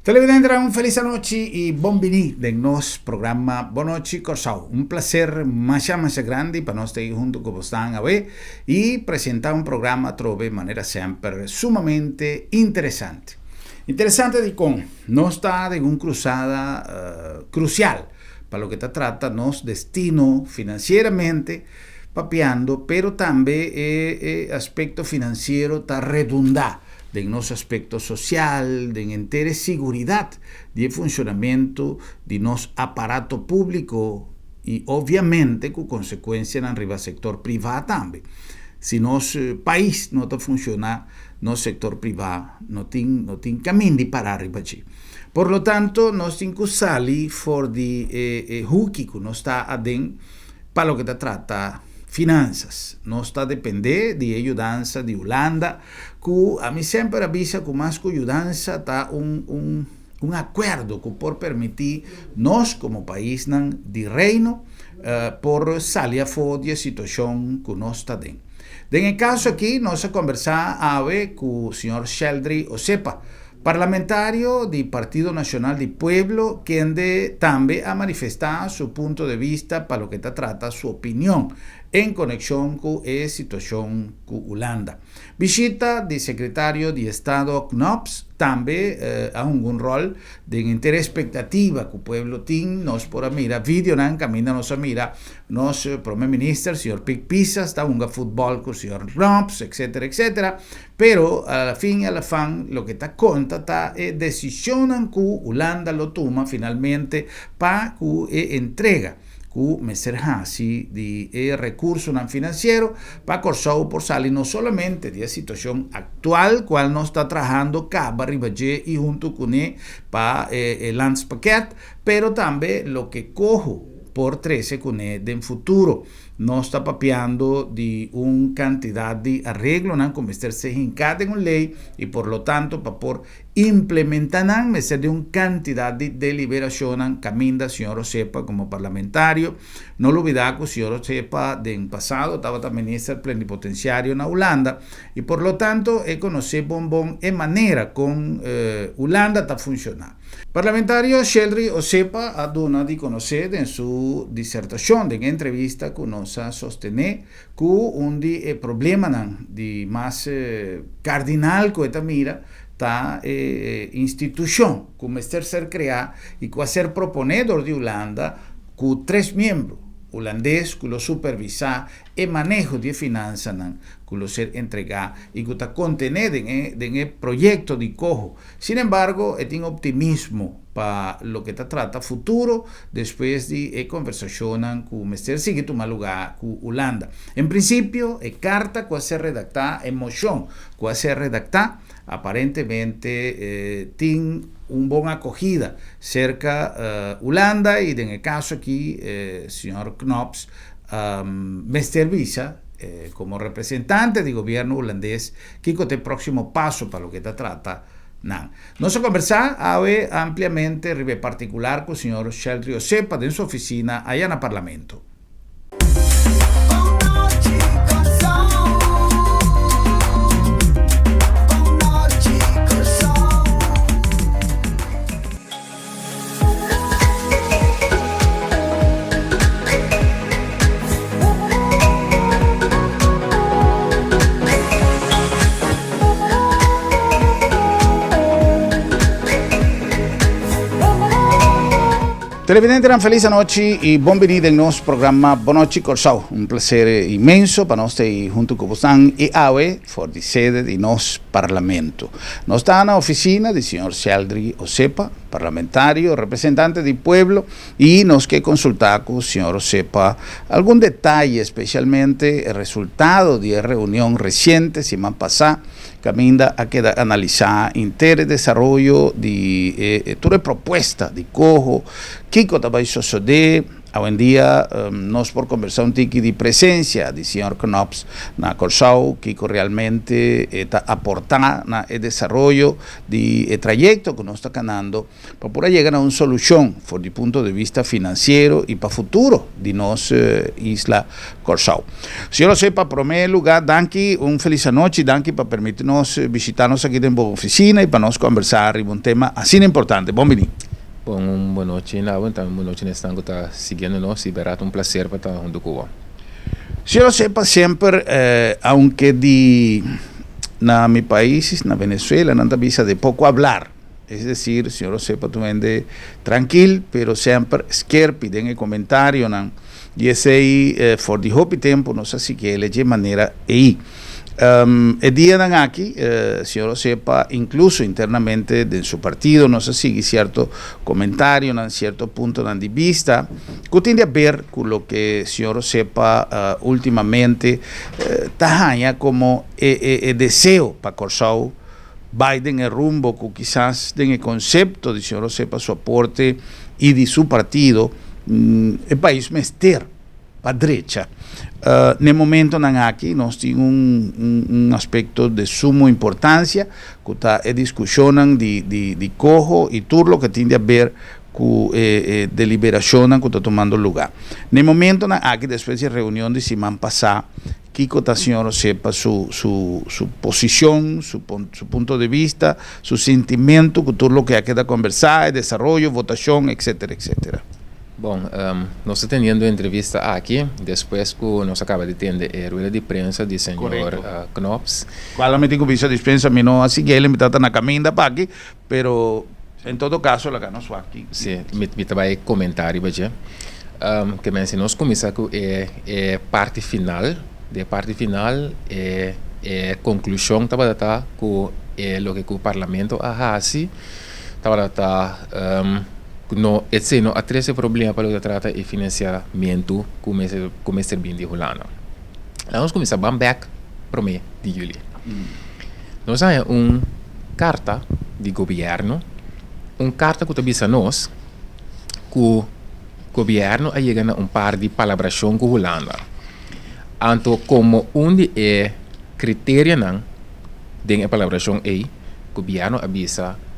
Televidentenan un felis anochi y bon bini den nos programa Bon Nochi Corsou. Un placer masha masha grandi pa nos ta ahi hunto cu bosnan awe y presenta un programa atrobe manera semper sumamente interesante. Interesante dicon nos ta den un cruzada crucial pa loke ta trata nos destino financieramente papiando pero tambe e aspecto financiero ta redunda den nos aspecto social, den henter e siguridad di e funcionamento di nos aparato publico y obviamente cu consecuencianan riba sector priva tambe. Si nos pais no ta funciona, nos sector priva no tin no tin camin di para riba dje. Por lo tanto, nos tin cu sali for di e e huki cu nos ta aden pa loke ta trata finanzas. Nos ta depende di e yudansa di Hulanda, ku ami semper a bisa ku mas ku yudansa ta un un un akuerdo ku por permití nos komo paisnan di Reino por sali afó di e situashon ku nos ta den. Den e kaso aki nos a kombersá awe ku señor Sheldry Osepa, parlamentario di Partido Nacional di Pueblo kende tambe a manifestá su punto de vista pa loke ta trata su opinion en konekshon ku e situashon ku Hulanda. Bishita di Sekretario di Estado Knops tambe a hunga un ròl den henter e espektativa ku pueblo tin. Nos por a mira videonan kaminda nos a mira nos Prome Minister señor Pik Pisas ta hunga futbòl ku señor Knops etcetera etcetera. Pero a la fin y a la fan loke ta konta ta e desishonnan ku Hulanda lo tuma finalmente pa ku e entrega ku mester hasi di e rekursonan finansiero pa Kòrsou por sali no solamente di e situashon aktual kual nos ta trahando kaba riba dje i huntu kuné pa e landspakket, pero tambe loke koho por trese kuné den futuro. Nos ta papiando di un kantidat di areglonan ku mester ser hinká den un lei i por lo tanto pa por implementá nan mester di un kantidat di deliberashonnan kaminda señor Osepa komo parlamentario. No lubidá ku señor Osepa den pasado tabata minister plenipotensiario na Hulanda i por lo tanto e konosé bon bon e manera kon Hulanda ta funshoná. Parlamentario Sheldry Osepa a duna di konosé den su disertashon den e entrevista ku nos a sostené ku un di e problemanan di mas kardinal ku e ta mira ta e institushon ku mester ser kreá i ku a ser proponé dor di Hulanda ku tres miembro hulandes ku lo supervisá e maneho di e finansanan ku lo ser entregá i ku ta kontené den e den e proyekto di koho. Sin embargo, e tin optimismo pa loke ta trata futuro despues di e conversacionnan cu mester sigui tuma luga cu Hulanda. En principio, e carta cu a ser redacta, e mocion cu a ser redacta, aparentemente tin un bon acogida cerca Hulanda y den e caso aki señor Knops mester bisa como representante di gobierno Hulandes Kiko ta e próksimo paso pa loke ta trata nan? Nos a kombersá awe ampliamente riba e partikular ku señor Sheldry Osepa den su ofisina aya na Parlamento. Televidentenan felis anochi y bon bini den nos programa Bon Nochi Corsou. Un placer inmenso pa nos ta ei hunto cu bosnan y awe for di sede di nos Parlamento. Nos ta na oficina di señor Sheldry Osepa, parlamentario, representante di pueblo y nos ke consulta cu señor Osepa algun detaye, especialmente e resultado di e reunion reciente siman pasa caminda a keda analisa inter e desaroyo di e tur e propuesta di coho, kico ta bay sosode. Awendia nos por kombersá un tiki di presensia di señor Knops na Kòrsou, kiko realmente e ta aportá na e desaroyo di e trayekto ku nos ta kanando pa por a yega na un solushon for di punto di bista finansiero i pa futuro di nos isla Kòrsou. Señor José, pa promé lugá danki, un felis anochi, danki pa permiti nos bishitá nos aki den bo ofisina i pa nos kombersá riba un tema asina importante. Bon bini. Bon, un bon nochi na bo, tambe un bon nochi na esnan ku ta siguiendo nos i bèrdat un plaser pa ta huntu ku bo. Si yo sepa semper, aunke di na mi pais, na Venezuela, nan ta bisa de poco hablar, es decir, si yo sepa tur hende trankil, pero semper skerpi den e comentarionan, i esei for di hopi tempu nos a sigui el dje manera ei. E dianan aki, señor Osepa, inkluso internamente den su partido nos a sigui sierto komentarionan, sierto puntonan di bista ku tin di aber ku loke señor Osepa últimamente ta haña komo e deseo pa Kòrsou bai den e rumbo ku kisas den e konsepto di señor Osepa su aporte i di su partido e pais mester pa drecha. N'e momentonan aki nos tin un un aspecto de sumo importancia cu ta e discusionnan di di di coho y tur loke tin di haber cu e e deliberacionnan cu ta tumando lugar. N'e momentonan aki despues di e reunion di siman pasa kico ta señor Osepa su su su posicion, su su punto de vista, su sintimento cu tur loke a keda conversa, e desaroyo, votacion, etcetera, etcetera. Bon, nos ta teniendo e entrevista aki despues ku nos a kaba di tende e rueda di prensa di señor Knops. Kual mi tin ku bisa dispensa, mi no a sigui el, mi tabata na kaminda pa aki, pero en todo kaso laga nos wak ki. Si, mi ta bai komentá riba dje. Ke men si nos kuminsá ku e e parti final, di e parti final e e konklushon tabata ta ku e loke ku parlamento a hasi tabata ta. Ku no esei no a trese problema pa loke ta trata e finansiamentu ku mester ku mester bin di Hulanda. Laga nos kuminsá ban bèk promé di yüli. Nos haña un karta di gobièrnu, un karta ku ta bisa nos ku gobièrnu a yega na un par di palabrashon ku Hulanda. Anto komo un di e kriterianan den e palabrashon ei, gobièrnu a bisa.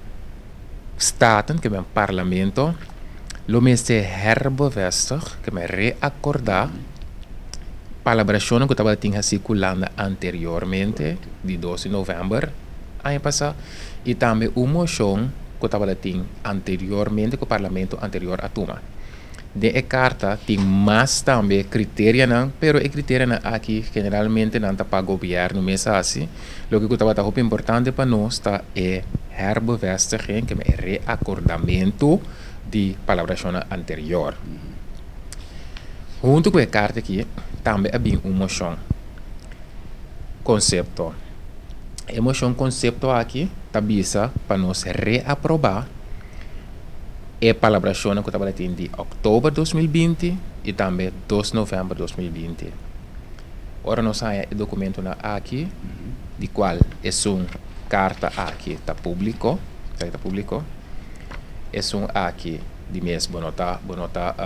Staten, ke men Parlamento, lo mester herbevestig, ke men reakordá, palabrashonnan ku tabatin hasi ku Hulanda anteriormente, di dos di novèmber aña pasá, i tambe un moshon ku tabatin anteriormente ku Parlamento anterior a tuma. Den e karta tin mas tambe kriterianan, pero e kriterianan aki generalmente nan ta pa gobièrnu mes hasi. Loke ku tabata hopi importante pa nos ta e herbevestiging, ke e reakordamentu di palabrashonnan anterior. Huntu ku e karta aki tambe a bin un moshon konsepto. E moshon konsepto aki ta bisa pa nos reaprobá. E palabrashonnan ku tabata tin di òktober 2020 i tambe 2 novèmber 2020. Ora nos haña e dokumentonan aki, di kual esun karta aki ta públiko, esaki ta públiko, esun aki di mes bo no ta bo no ta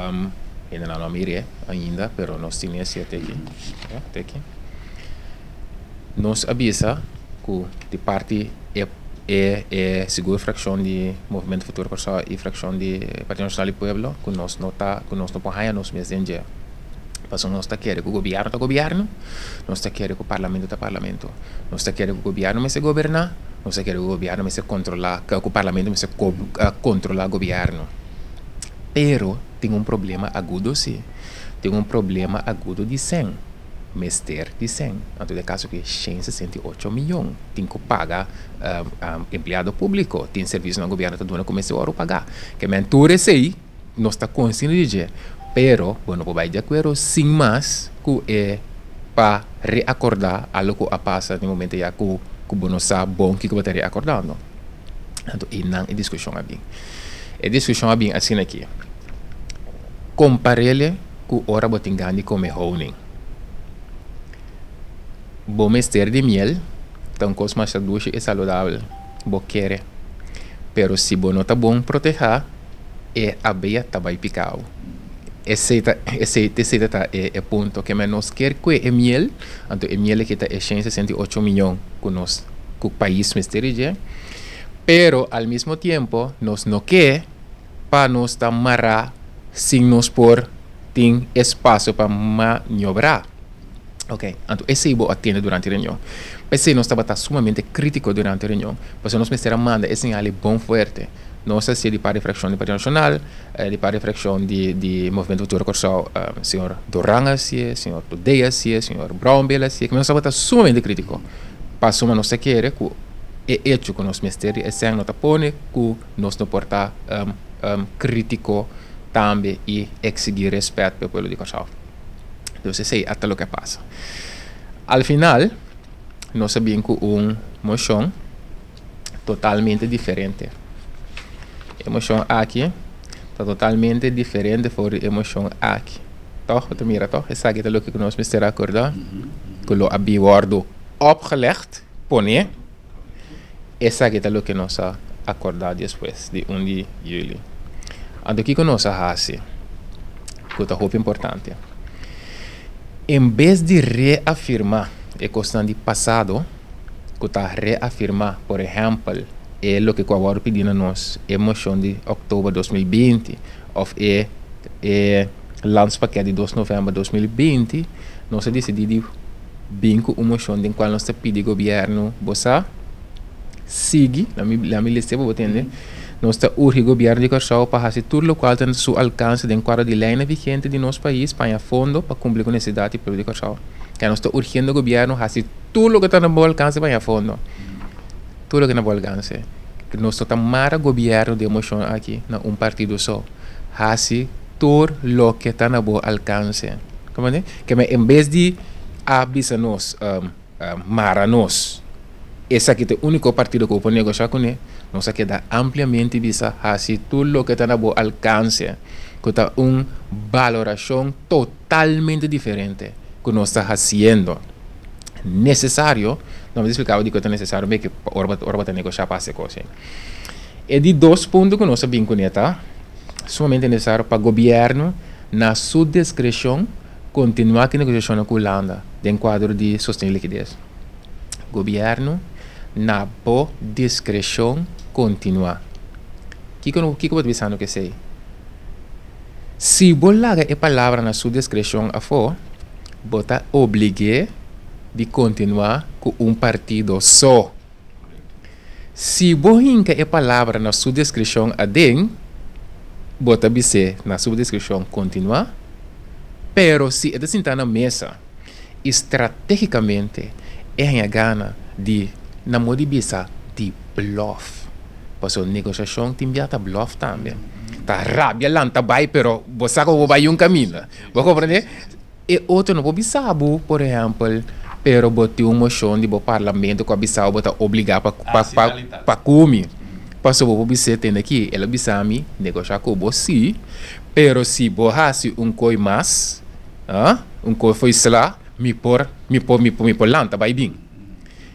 hendenan no a mir'é ainda, pero nos tin e si te aki, te aki. Nos a bisa ku di parti e e e sigur frakshon di Movimento Futuro Kòrsou i frakshon di Partido Nashonal di Pueblo ku nos no ta ku nos no por haña nos mes den dje. Pasobra nos ta kere ku gobièrnu ta gobièrnu, nos ta kere ku parlamento ta parlamento. Nos ta kere ku gobièrnu mester goberná, nos ta kere ku gobièrnu mester kontrolá ku parlamento mester kontrolá gobièrnu. Pero tin un problema agudo si, tin un problema agudo di sèn. Mester di sèn. Anto den kaso ku e 168 miyon tin ku paga empleado públiko, tin servisionan gobièrnu ta duna ku mester wòrdu pagá. Ke men tur esei nos ta konsiente di dje, pero bo no por bai di akuerdo sin mas ku e pa reakordá algu ku a pasa den momento ya ku ku bo no sa bon kiko bo ta reakordando. Anto einan e diskushon a bin. E diskushon a bin asina aki, kompar'é. Ku ora bo tin gan di kome honing. Bo mester di miel, ta un kos masha dushi i saludabel, bo kere. Pero si bo no ta bon protehá, e abeya ta bai pika bo. Esei ta esei esei ta ta e e punto ke men nos kier kue e miel anto e miel aki ta e shen 68 miyon ku nos ku pais mester di dje pero al mismo tiempo nos no ke pa nos ta mará sin nos por tin espasio pa maniobrá. Ok, anto esei bo a tende durante e reunion. P'esei nos tabata sumamente krítiko durante e reunion, pasobra nos mester a manda e señal ei bon fuerte. Nos a siña di par di frakshon di Partido Nashonal, di par di frakshon di di Movemento Futuro Kòrsou, señor Doran a hasié, señor Todé a hasié, señor Brownbill a hasié, nos tabata sumamente krítiko, pasobra nos ta kere ku e echo ku nos mester di esei no ta pone ku nos no por ta krítiko tambe i eksigí rèspèt pa e pueblo di Kòrsou. Entonces esei a ta loke a pasa. Al final nos a bin ku un moshon totalmente diferente. E moshon aki ta totalmente diferente for di e moshon aki. Tòg? Bo ta mira tòg? Esaki ta loke ku nos mester akordá ku lo a bin wòrdu opgelegd, pone. Esaki ta loke nos a akordá despues di un di yüli. Anto kiko nos a hasi ku ta hopi importante? En bes di reafirmá e kosnan di pasado, ku ta reafirmá por ehèmpel e loke ku a wòrdu pidí na nos, e moshon di òktober 2020 òf e e landspakket di 2 novèmber 2020, nos a disidí di bin ku un moshon den kual nos ta pidi gobièrnu, bo sa, sigui, laat mi list'é pa bo tende, nos ta urgi gobièrnu di Kòrsou pa hasi tur lokual ta na su alkanse den kuadro di leinan vigente di nos pais pa haña fondo pa kumpli ku nesesidat di pueblo di Kòrsou. Kaya nos ta urgiendo gobièrnu hasi tur loke ta na bo alkanse pa haña fondo. Tur loke na bo alkanse. Nos no ta mara gobièrnu den moshon aki na un partido so. Hasi tur loke ta na bo alkanse. Comprende? Ke men en bes di a bisa nos, mara nos, esaki ta e úniko partido ku bo por negoshá kuné, nos a keda ampliamente bisa hasi tur loke ta na bo alkanse, ku ta un balorashon totalmente diferente ku nos ta hasiendo. Nesesario, no mi ta splika bo dikon ta nesesario, meke ora bo ora bo ta negoshá pa hasi e kos ei. E di dos punto ku nos a bin kuné ta sumamente nesesario pa gobièrnu na su diskreshon kontinuá ku e negosiashonnan ku Hulanda den kuadro di sosten likides. Gobièrnu na bo diskreshon kontinuá. Kiko kiko bo ta bisando ku esei? Si bo laga e palabra na su diskreshon afó, bo ta oblig'é di kontinuá ku un partido so. Si bo hinka e palabra na su deskripshon aden, bo ta bis'é na su deskripshon kontinuá. Pero si e ta sintá na mesa i stratégikamente e haña gana di, na modo di bisa, di blòf, pasobra negoshashon tin bia ta blòf tambe. Ta rabia lanta bai pero bo sa ku bo bai un kaminda. Bo komprendé? E otro no por bisa bo, por ehempel, pero bo tin un moshon di bo parlamento ku a bisa bo bo ta obligá pa pa pa pa kumi. Pasobra bo por bis'é tende aki, el a bisa mi negoshá ku bo sí, pero si bo hasi un koi mas, ah, un koi fo'i sla, mi por mi por mi por mi por lanta bai bin.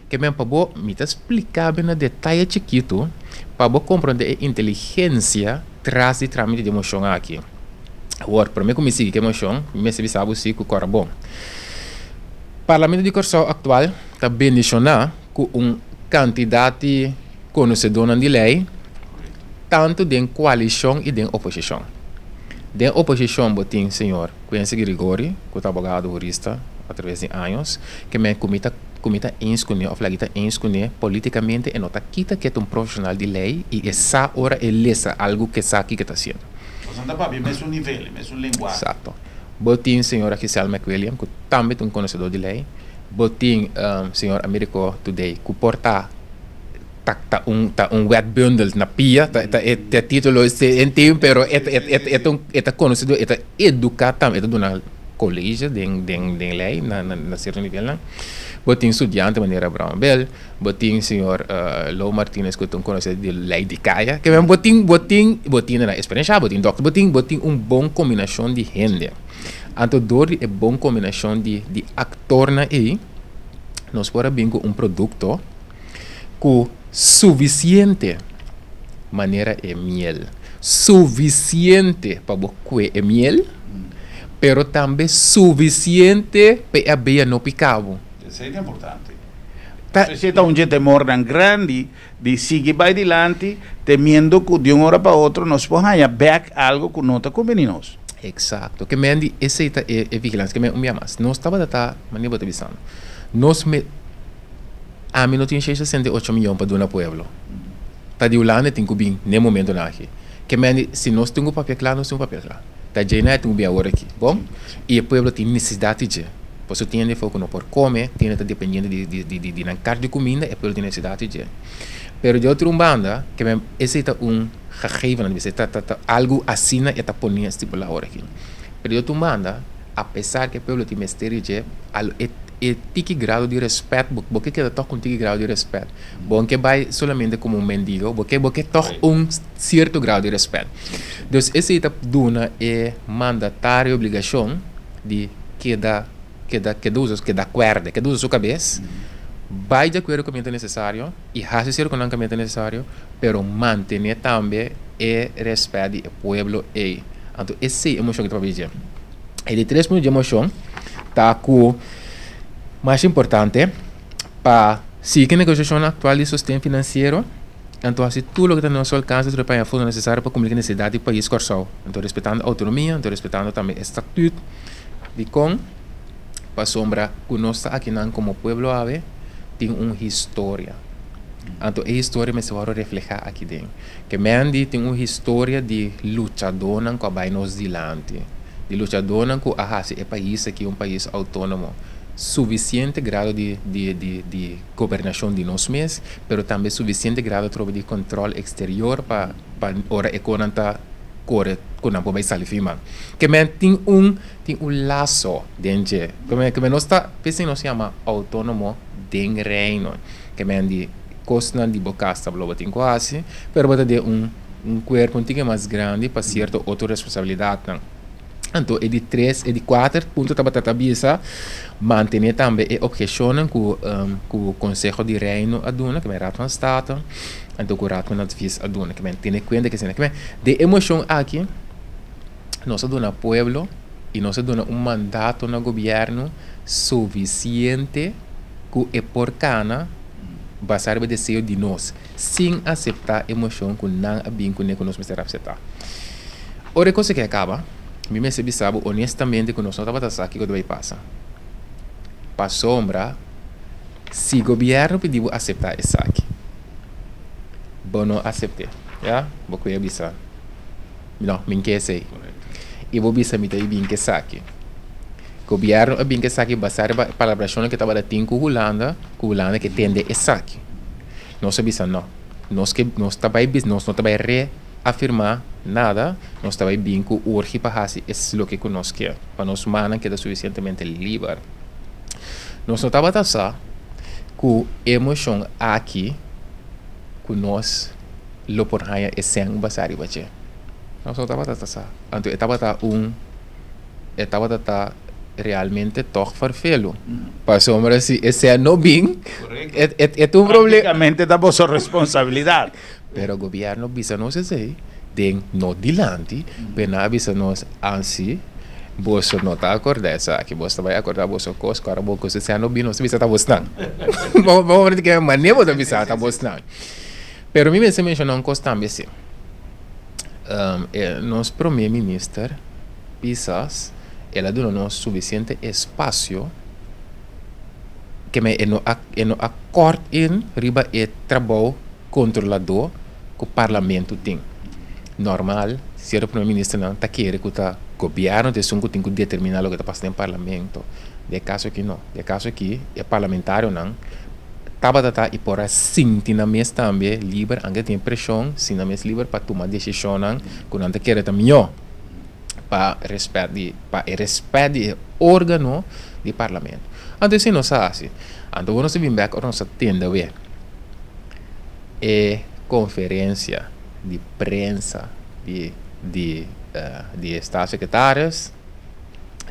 Ke men pa bo, mi ta splika bo na detaye chikitu pa bo komprondé e inteligensia tras di trámite di e moshon aki. Awor, promé ku mi sigui ku e moshon, mi mester bisa bo si ku kòrda bon. Parlamento di Kòrsou aktual ta bendishoná ku un kantidat di konosedónan di lei, tantu den koalishon i den oposishon. Den oposishon bo tin señor Quincy Grigori, ku ta abogado hurista atraves di años, ke men ku mi ta ku mi ta eens kuné òf lagi ta eens kuné polítikamente e no ta kita ke ta un profeshonal di lei i e sa ora e lesa algu ke sa kiko e ta hasiendo. Boso ta papia mesun nivel, e mesun lenguahe. Exacto. Bo tin señora Giselle McWilliam cu tambe ta un conocedor di ley. Bo tin señor Americo Today cu por ta ta ta un ta un wetbundel na pia, ta ta e ta titulo e tin pero e ta e ta un e ta conocedor, e ta educa tambe, e ta duna college den den den ley na na cierto nivelnan. Bo tin studiante manera Brown Bell. Bo tin señor Lou Martinez ku ta un konosé di lei di kaya. Ke men bo tin bo tin bo tin nan eksperenshá, bo tin dòkter, bo tin bo tin un bon kombinashon di hende. Anto dor di e bon kombinashon di di aktornan ei nos por a bin ku un produkto ku sufisiente manera e miel, sufisiente pa bo kue e miel. Pero tambe sufisiente pa e abea no pica bo. Esei ta importante. Esei ta un dje temornan grandi di sigui bai dilanti temiendo ku di un ora pa otro nos por haña bèk algu ku no ta kumbini nos. Eksakto. Ke men di esei ta e vigilansia. Ke men un bia mas. Nos tabata ta, manera bo ta bisando, nos me, ami no tin 668 miyon pa duna pueblo. Ta di Hulanda tin ku bin n'e momentonan aki. Ke men di si nos tin ku papia kla, nos tin ku papia kla. Ta dje na e tin ku bin awor aki. Bon? I e pueblo tin nesesidat di dje. Pasobra tin hende afó ku no por kome, tin hende ta dependiente di nan kart di kuminda, e pueblo tin nesesidat di dje. Pero di otro un banda, ke men esei ta un gegeven, nan ta bisa, ta algu asina e ta pone stipulá awor aki. Pero di otro un banda, apesar ku e pueblo tin mester di dje, e tiki grado di rèspèt, bo ke keda tòg ku un tiki grado di rèspèt. Bo no ke bai solamente komo un mendigo, bo ke bo ke tòg un sierto grado di rèspèt. Dus esei ta duna e mandatario obligashon di keda keda keda usa keda kuèrde, keda usa su kabes, bai di akuerdo ku kaminda ta nesesario i hasi sierto ku nan kaminda ta nesesario, pero mantené tambe e rèspèt di e pueblo ei. Anto esei e moshon ku ta papia di dje. E di tres punto di e moshon ta ku mas importante pa sigui negosiashon aktual di sosten finansiero, anto hasi tur loke ta na nos alkanse pa haña fondo nesesario pa kumpli ku nesesidat di pais Kòrsou, anto respetando outonomia, anto respetando tambe e statut. Dikon? Pasobra ku nos ta akinan komo pueblo awe tin un historia. Anto e historia mester wòrdu reflehá aki den. Ke Mandy tin un historia di luchadónan ku a bai nos dilanti, di luchadónan ku a hasi e pais aki un pais outónomo. Sufisiente grado di di di di gobernashon di nos mes, pero tambe sufisiente grado atrobe di kòntròl eksterior pa pa ora e konan ta kore ku nan por bai sali firma. Ke men tin un tin un laso den dje. Ke men ke men nos ta p'esei nos yama outónomo den Reino. Ke men di kosnan di bo kas ta lo bo tin ku hasi, pero bo ta den un un kuerpo un tiki mas grandi pa sierto otro responsabilidatnan. Anto e di tres, e di kuater punto tabata ta bisa mantené tambe e obheshonnan ku ku Konseho di Reino a duna, ke men Raad van State, anto ku Raad van Advies a duna, ke men tene kuenta ke esei. Ke men den e moshon aki nos a duna pueblo i nos a duna un mandato na gobièrnu sufisiente ku e por kana basá riba e deseo di nos. sin aseptá e moshon ku nan a bin kuné ku nos mester aseptá. Ora e kos aki a kaba, mi mester bisa bo onestamente ku nos no tabata sa kiko ta bai pasa. Pasobra si gobièrnu pidi bo aseptá esaki, bo no asept'é, ya? Bo ku a bisa, No, mi n'ke esei. I bo bisa mi ta bin ku esaki. Gobièrnu a bin ku esaki basá riba e palabrashonnan ku tabata tin ku Hulanda, ku Hulanda ke tende esaki. Nos a bisa no. Nos ke nos ta bai bis nos no ta bai reafirmá nada, nos ta bai bin ku urgi pa hasi es loke ku nos ke, pa nos mannan keda sufisientemente liber. Nos no tabata sa ku e moshon aki ku nos lo por haña e sèn basá riba dje. Nos no tabata ta sa. Anto e tabata un. E tabata ta realmente tog ferfelu. Pasobra si esei no bin, e ta un problema. Prácticamente ta boso responsabilidad. Pero gobierno bisa nos esei den no dilanti, pero nan a bisa nos ansi boso no ta acorda esaki, boso ta bai acorda boso cos, cu ora bo cos esei no bin nos ta bisa ta bosnan. Bo bo di ke manera bo ta bisa ta bosnan. Pero mi mester menciona un cos tambe si. Nos prome minister Pisas el a duna nos sufisiente espasio ke me e no a e no a kort in riba e trabou kontroladó ku parlamento tin. Normal sierto prome ministernan ta kere ku ta gobièrnu ta esun ku tin ku determiná loke ta pasa den parlamento. Den e kaso aki no. Den e kaso aki e parlamentarionan tabata ta i por a sinti nan mes tambe liber anke tin preshon sinti nan mes liber pa tuma desishonnan ku nan ta kere ta mihó pa respet di pa e respet di e organo di parlamento. Anto esei nos a hasi. Anto ora nos a bin bek ora nos a tende awe e konferensia di prensa di di di e staatssecretaris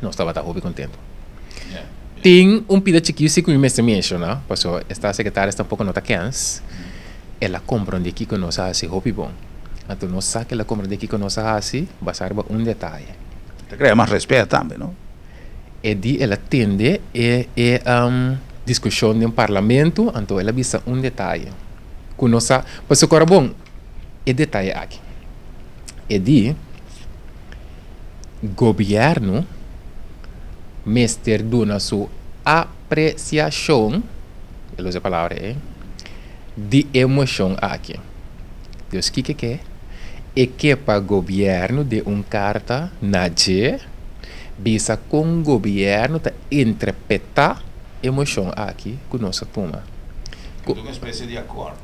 nos tabata hopi contento. Tin un pida chikito si cu mi mester menciona, pasobra e staatssecretaris tampoco no ta kens, el a comprende kico nos a haci hopi bon. Anto nos sa cu el a comprende kico nos a haci basa riba un detaye. Ta krea mas respet tambe, no? E di el a tende e e diskushon den parlamento, anto el a bisa un detaye ku no sa, pasobra ku ora bon e detaye aki, e di gobièrnu mester duna su apresiashon, el usa e palabra ei, di e moshon aki. Dus kiko e ke? E ke pa gobièrnu den un karta na dje bisa kon gobièrnu ta interpretá e moshon aki ku nos a tuma. Ku un especie di akòrd.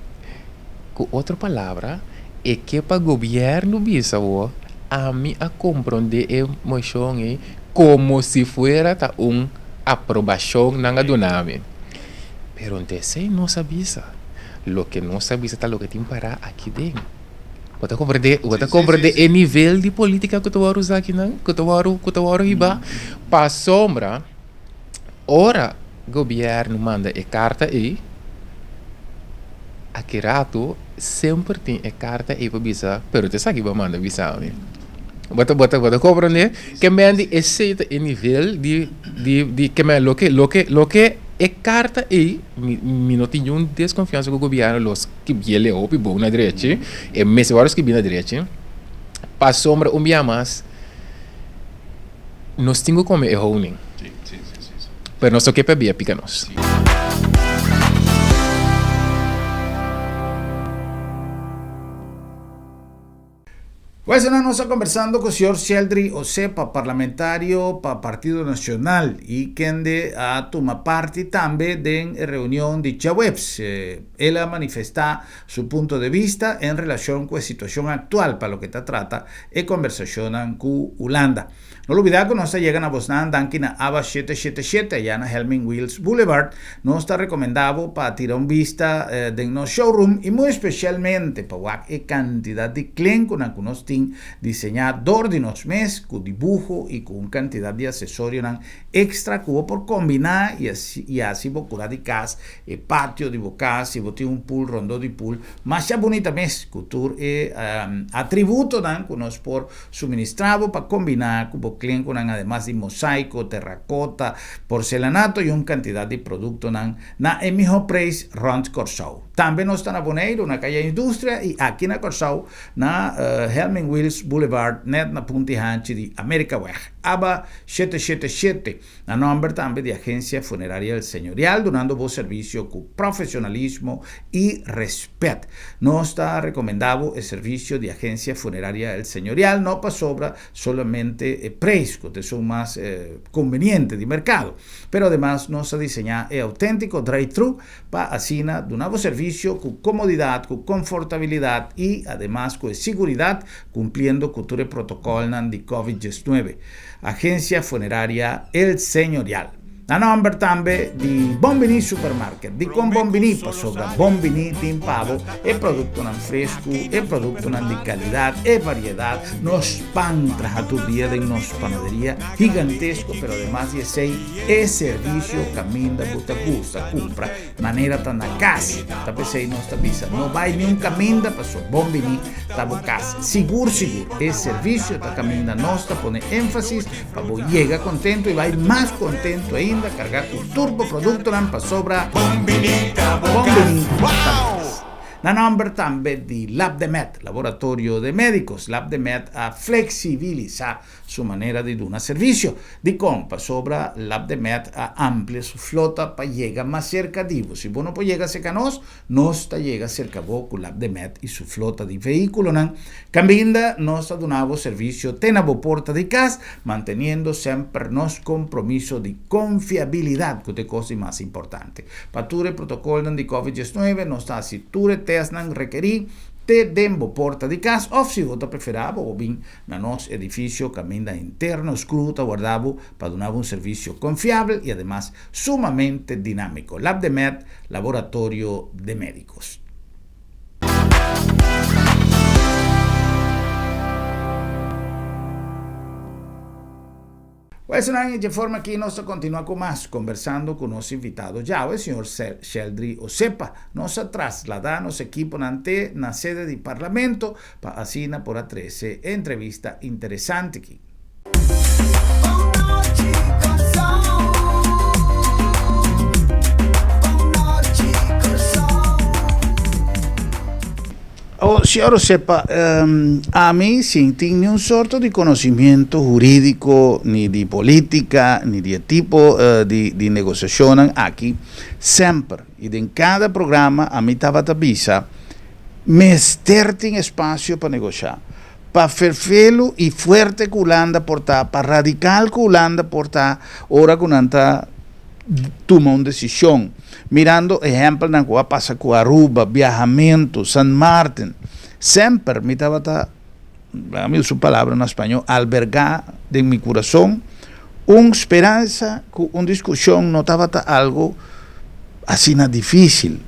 Ku otro palabra, e ke pa gobièrnu bisa bo, ami a komprondé e moshon ei komo si fuera ta un aprobashon nan a duna mi. Pero nta esei nos a bisa. Loke nos a bisa ta loke tin pará aki den. Bo ta komprendé, bo ta komprendé e nivel di polítika ku ta wòrdu usá akinan, ku ta wòrdu, ku ta wòrdu hibá? Pasobra ora gobièrnu manda e karta ei, aki ratu semper tin e karta ei pa bisa, pero ta esaki bo a manda bisa mi. Bo ta, bo ta, bo ta komprendé? Ke men di esei ta e nivel di, di, di ke men loke, loke, loke e karta ei, mi, mi no tin niun deskonfiansa ku gobièrnu lo skibiel e hopi bon na drechi, e mester wòrdu skibí na drechi, pasobra un bia mas nos tin ku kome e honing, pero nos no ke pabia pika nos. Pues nan nos ta conversando cu señor Sheldry Osepa, parlamentario pa Partido Nacional y kende a tuma parti tambe den e reunion di djaweps. El a manifesta su punto de vista en relacion cu e situacion actual pa loke ta trata e conversacionnan cu Hulanda. No lubida ku nos ta yega na bosnan danki na Aba shete shete shete aya na Helmin Wiels Boulevard. Nos ta rekomendá bo pa tira un bista den nos showroom i muy spesialmente pa wak e kantidat di klenkunan ku nos tin diseñá dor di nos mes ku dibuho i ku un kantidat di asesorionan ekstra ku bo por kombiná i hasi bo kura di kas, e patio di bo kas, si bo tin un pool rondó di pool masha bunita mes ku tur e atributonan ku nos por Suministrá bo pa kombiná ku bo klenkunan ademas di mosaiko, terrakota, porselanato i un kantidat di produktonan na e mihó preis rònt Kòrsou. Tambe nos ta na Boneiru na Kaya Industria i aki na Kòrsou na Helmin Wiels Boulevard nèt na Punti Hanchi di Amerikaweg. Aba shete shete shete. Na nòmber tambe di Agencia Funeraria El Señorial dunando bo servisio ku profesionalismo i respet. Nos ta rekomendá bo e servisio di Agencia Funeraria El Señorial no pasobra solamente e preis ku ta esun mas konveniente di merkado, pero ademas nos a diseñá e auténtiko drive-thru pa asina duna bo servisio ku komodidat, ku konfortabilidat i ademas ku e siguridat kumpliendo ku tur e protokòlnan di Covid diesnuebe. Agencia Funeraria El Señorial. Na nomber tambe di Bon Bini Supermarket. Dikon Bon Bini? Pasobra Bon Bini tin pa bo e produktonan fresku, e produktonan di kalidat, e variedat, nos pan traha tur dia den nos panaderia gigantesko, pero ademas di esei e servisio kaminda bo ta gusta kumpra manera ta na kas. Ta p'esei nos ta bisa no bai niun kaminda paso Bon Bini ta bo kas. Sigur sigur e servisio ta kaminda nos ta pone énfasis pa bo yega kontentu i bai mas kontentu ainda kargá ku tur bo produktonan pasobra Bon Bini ta bo kas. Na nòmber tambe di Labdemed, Laboratorio de Médicos, Labdemed a fleksibilisá su manera di duna servisio. Dikon? Pasobra Labdemed a amplia su flota pa yega mas serka di bo. Si bo no por yega serka nos, nos ta yega serka bo ku Labdemed i su flota di vehíkulonan. Kaminda nos ta duna bo servisio te na bo porta di kas, manteniendo semper nos kompromiso di konfiabilidat ku ta e kos di mas importante. Pa tur e protokolnan di Covid diesnuebe nos ta hasi tur e tèstnan rekerí te den bo porta di kas òf si bo ta preferá bo bo bin Na nos edifisio kaminda interno Screw ta warda bo pa duna bo un servisio konfiabel i ademas sumamente dinámiko. Labdemed, Laboratorio de Médicos. Well, esnan i dje forma aki nos ta kontinua ku mas kombersando ku nos invitado djawe, señor Sheldry Osepa. Nos a trasladá nos ekiponan te na sede di Parlamento pa asina por a trese e entrevista interesante aki. O señor sepa, ami sin tin ni un sorto di conocimiento huridico, ni di politica, ni di e tipo di negociacionnan aki, semper y den cada programa ami tabata bisa, mester tin espacio pa negocia. Pa ferfelu y fuerte cu Hulanda por ta, pa radical cu Hulanda por ta ora cu nan ta tuma un decision. Mirando ehempelnan cu a pasa cu Aruba, biahamento, San Martin, semper mi tabata, mi usa un palabra na spañol, alberga den mi curason un speransa cu un discusion no tabata algo asina dificil.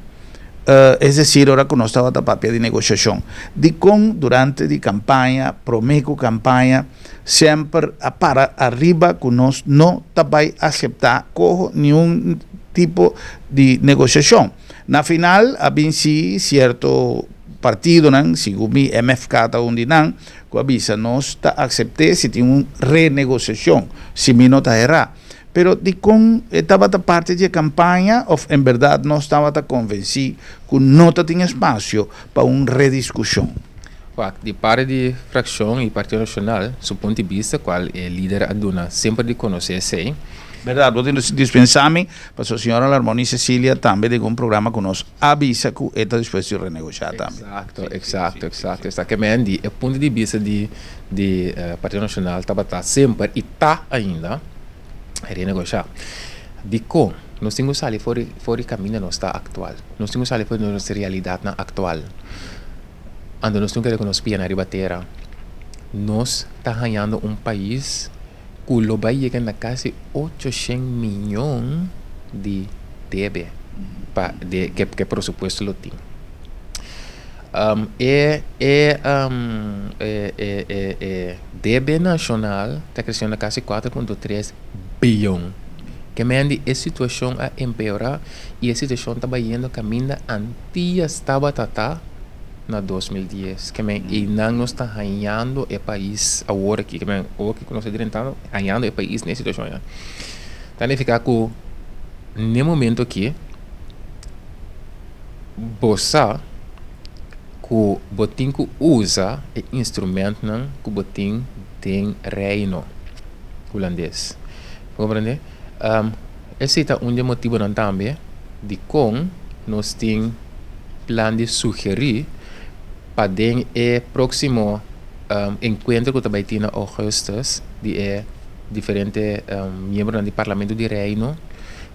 Es decir, ora cu nos tabata papia di negociacion, dicon durante di campaña, prome cu campaña, semper a para ariba cu nos no ta bay acepta coho niun tipo di negociacion. Na final a bin si cierto partidonan, segun mi MFK ta un di nan, cu a bisa nos ta acepte si tin un renegociacion, si mi no ta hera. Pero dikon e tabata parti di e kampaña òf en bèrdat nos tabata konvensí ku no ta tin espasio pa un rediskushon? Wak, di parti di frakshon i Partido Nashonal su punto di bista kual e lider a duna semper di konosé esei. Bèrdat, bo tin dispensá mi, pasobra señora Larmonie Cecilia tambe den un programa ku nos a bisa ku e ta dispuesto di renegoshá tambe. Eksakto, eksakto, eksakto. Esaki men di e punto di bista di di Partido Nashonal tabata semper i ta ainda renegoshá. Dikon? Nos tin ku sali for di for di kaminda nos ta aktual. Nos tin ku sali for di nos realidatnan aktual. Anto nos tin ku kere ku nos pianan riba tera. Nos ta hañando un pais ku lo bai yega na kasi ocho shen miyon di debe pa de ke ke presupuesto lo tin. E e e e e debe nashonal ta kresiendo na kasi kuater punto tres biyon. Ke men di e situashon a empeorá i e situashon ta bayendo kaminda Antias tabata ta na 2010. Ke men einan nos ta hañando e pais awor aki. Ke men awor ku nos ta drentando hañando e pais na e situashon ei. Ta nifiká ku n'e momento aki. Bo sa ku bo tin ku usa e instrumentnan ku bo tin den Reino Hulandes. Bo komprende? Esei ta un di e motibunan tambe dikon nos tin plan di sugerí pa den e próksimo enkuentro ku ta bai tin na ougùstùs di e diferente miembronan di Parlamento di Reino.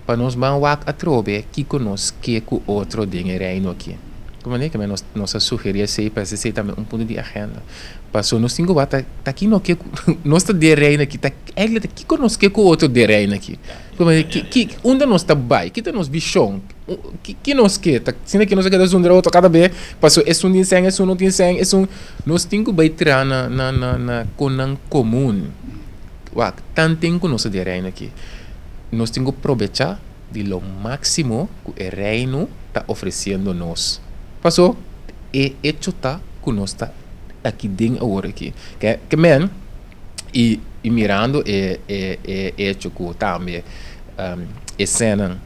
Pa nos ban wak atrobe kiko nos ke ku otro den e Reino aki. Ku manera ke nos nos a sugerí esei pa esei tambe un punto di agenda. Paso nos tin ku wak ta ta ki no ke ku nos ta den e Reino aki ta eigentlik ta kiko nos ke ku otro den e Reino aki. Ku manera ki ki unda nos ta bai ki ta nos vishon ki ki nos ke ta asina ke nos a keda zundra otro kada be paso esun tin sèn esun no tin sèn esun nos tin ku bai traha na na na na konan komun. Wak tanten ku nos ta den e Reino aki. Nos tin ku probechá di lo máksimo ku e Reino ta ofresiendo nos. Pasó e echo ta ku nos ta aki den awor aki. Ke ke men i i mirando e e e echo ku tambe e sènan,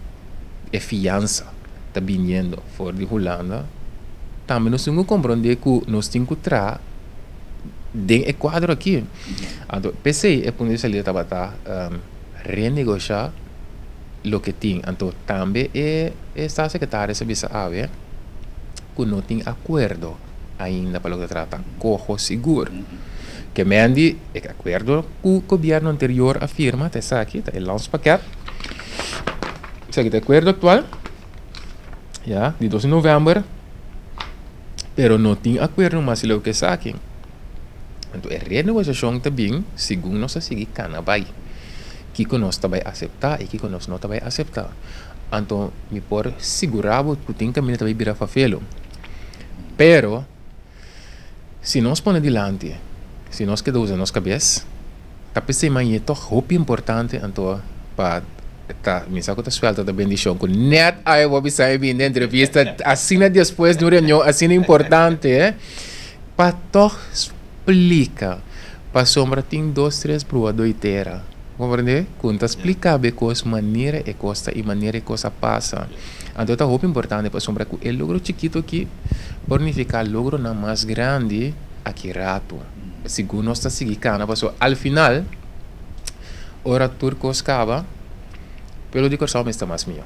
e fiansa ta biniendo for di Hulanda, tambe nos tin ku komprondé ku nos tin ku traha den e kuadro aki. Anto p'esei e punto di salida tabata. Renegosha loke tin. Anto tambe e staatssecretaris a bisa awe ku no tin akuerdo ainda pa loke ta trata koho sigur. Ke men di e akuerdo ku gobièrnu anterior a firma ta esaki, ta e landspakket. Esaki ta e akuerdo aktual, ya, di dos di novèmber, pero no tin akuerdo mas di loke esaki. Anto e renegosiashon ta bin segun nos a sigui kana bai. Kiko nos ta bai aseptá i kiko nos no ta bai aseptá. Anto mi por sigurá bo ku tin kaminda ta bai bira fafelo. Pero si nos pone dilanti, si nos keda usa nos kabes, ta p'esei mañe tòg hopi importante anto pa ta mi sa ku ta suelta ta bendishon ku nèt awe bo bisa mi bini den entrevista asina despues di un reunion asina importante. Pa tòg splika, pasobra tin dos tres brua doitera. Comprende? Ku ta splika bo e kos manera e kos ta i manera e kos a pasa. Anto ta hopi importante pasobra ku e logro chikitu aki por nifiká logronan mas grandi aki ratu. Segun nos ta sigui kana pasobra al final ora tur kos kaba pueblo di Kòrsou mester mas mihó.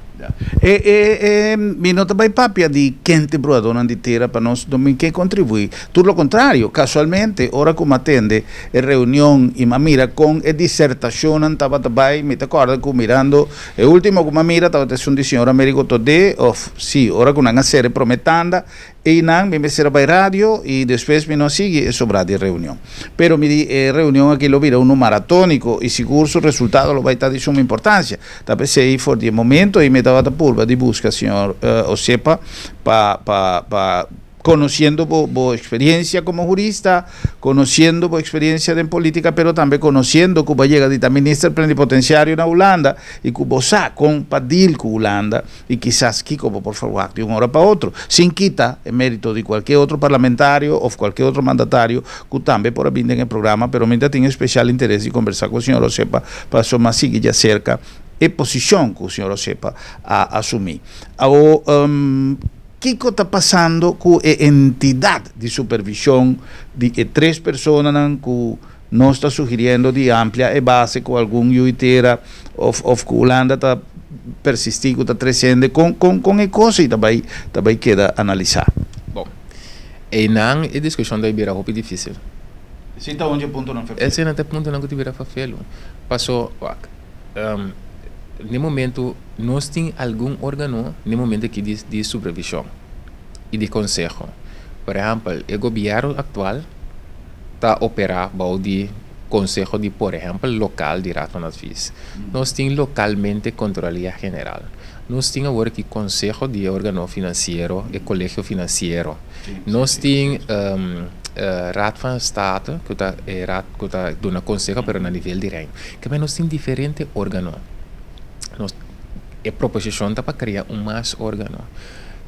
E e e mi no ta bai papia di ken ta e bruadónan di tera pa nos no mi ke kontribuí. Tur lo kontrario, kasualmente ora ku mi a tende e reunion i mi a mira kon e disertashonnan tabata bai, mi ta kòrda ku mirando e último ku mi a mira tabata esun di señor Amerigo Todé òf sí, ora ku nan a sera e promé tanda, Einan mi mester a bai radio y despues mi no a sigui e sobra di reunion. Pero mi di e reunion aki lo bira unu maratónico y sigur su resultado lo bai ta di suma importancia. Ta p'esey for di e momento ey mi tabata purba di busca señor Osepa pa pa pa conociendo bo bo experiencia como jurista, conociendo bo experiencia den politica pero tambe conociendo cu bo a yega di ta minister plenipotenciario na Hulanda y cu bo sa con pa deal cu Hulanda. I kisas kiko bo por ferwagt di un ora pa otro, sin kita e merito di kualke otro parlamentario of kualke otro mandatario ku tambe por a bin den e programa, pero mi ta tin espesial interes di kombersá ku señor Osepa paso mas sigui djaserka e posishon ku señor Osepa a asumí. Awo, kiko ta pasando ku e entidat di supervishon di e tres personanan ku nos ta sugiriendo di amplia e base ku algun yu i tera of of ku Hulanda ta persistí ku ta tresiendo kon kon kon e kos ei ta bai ta bai keda analisá. Bon, einan e diskushon ta bira hopi difísil. Esei ta un dje puntonan ferfelu. Esei ta e puntonan ku ta bira ferfelu. Paso, wak, n'e momento nos tin algun órgano n'e momento aki di di supervishon i di konseho. Por ehèmpel, e gobièrnu aktual. ta operá bou di konseho di por ehèmpel lokal di Raad van Advies. Nos tin lokalmente Kontrolaria General. Nos tin awor aki konseho di e organo finansiero, e kolegio finansiero. Nos tin Raad van State ku ta e raad ku ta duna konseho pero na nivel di Reino. Kebei nos tin diferente organo. Nos e proposishon ta pa krea un mas organo.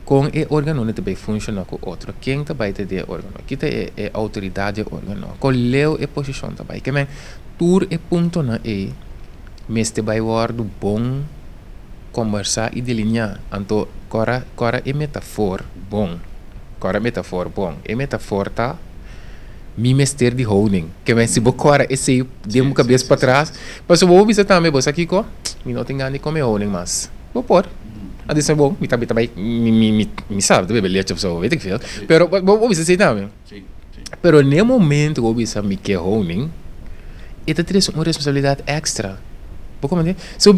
Kon e organonan ta bai funshoná ku otro? Ken ta bai ta den e organo? Ki ta e e outoridat di e organo? Kon leu e posishon ta bai? Ke men tur e puntonan ei mester bai wòrdu bon kombersá i delineá. Anto kòrda kòrda e metafor bon, kòrda e metafor bon. E metafor ta mi mester di honing. Ke men si bo kòrda esei den bo kabes patras, pasobra bo bisa tambe bo sa kiko? Mi no tin gana di kome honing mas. Bo por. A disa bo, mi ta mi ta bai mi mi mi mi sa mi ta bebe leche of so, weet ik veel. Pero bo bo bisa así tambe. Pero n'e momento ku bo bisa mi ke honing, e ta trese un responsabilidat extra. Bo komprende? So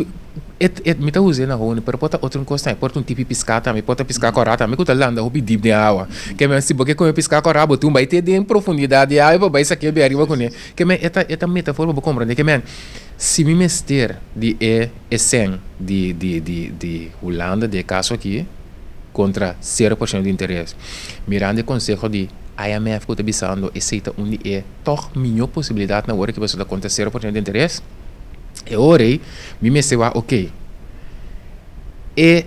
e e mi ta us'é na honing, pero por ta otro kos tambe. Por ta un tipi piská tambe, por ta piská kòrá tambe ku ta landa hopi dip den awa. Ke men si bo ke kome piská kòrá bo tin bai te den profundidat di awa pa bai sak'é bin ariba kuné. Ke men e ta e ta metafor pa bo komprende. Ke men si mi mester di e. E sèn di di di di Hulanda den e kaso aki kontra sero por shento di interes. Mirando e konseho di IMF ku ta bisando esei ta un di e tòg mihó posibilidatnan ora ki boso ta kontra sero por shento di interes, e ora ei mi mester wak oke e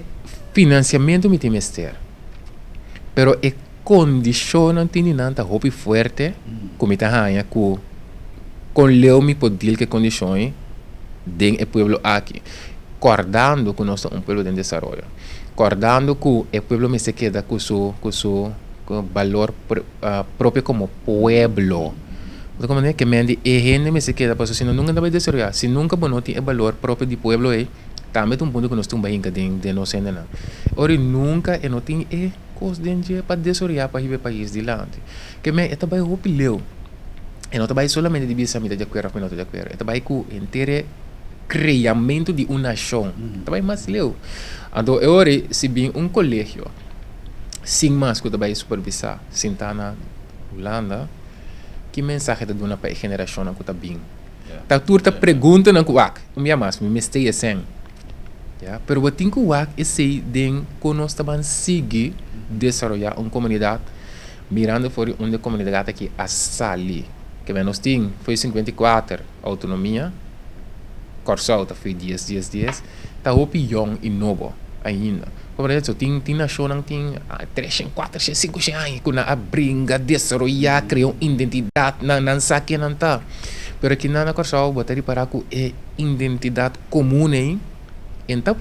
finansiamentu mi tin mester pero e kondishonnan tin di nan ta hopi fuerte ku mi ta haña ku kon leu mi por deal ku e kondishon ei den e pueblo aki, kòrdando ku nos ta un pueblo den desaroyo, kòrdando ku e pueblo mester keda ku su ku su balor propio komo pueblo. Bo ta komprendé? Ke men di e hende mester keda pasobra si no nunka nan ta bai desaroyá. Si nunka bo no tin e balor propio di pueblo ei, tambe ta un punto ku nos tin bai hinka den den nos hendenan. Ora nunka e no tin e kos den dje pa desaroyá pa hiba e pais dilanti. Ke men e ta bai hopi leu. E no ta bai solamente di bisa mi ta di akuerdo of mi no ta di akuerdo. E ta bai ku henter e kreamentu di un nashon. E ta bai mas leu. Anto e ora ei si bin un kolegio sin mas ku ta bai supervisá sintá na Hulanda, ki mensahe ta duna pa e generashonnan ku ta bin? Ta tur ta preguntanan ku wak, un bia mas mi mester esei. Ya, pero bo tin ku wak esei den kon nos ta ban sigui desaroyá un komunidat. Mirando for di unda e komunidat aki a sali, ke nos tin foi 54 outonomia, Kòrsou ta foi dies dies dies, ta hopi yòn i nobo ainda. Komprende? So tin tin nashonnan tin treshen, kuatershen, sinkoshen aña ku nan a bringa, desaroyá, krea un identidat, nan nan sa ken nan ta. Pero aki na Kòrsou bo ta ripará ku e identidat komun ei en ta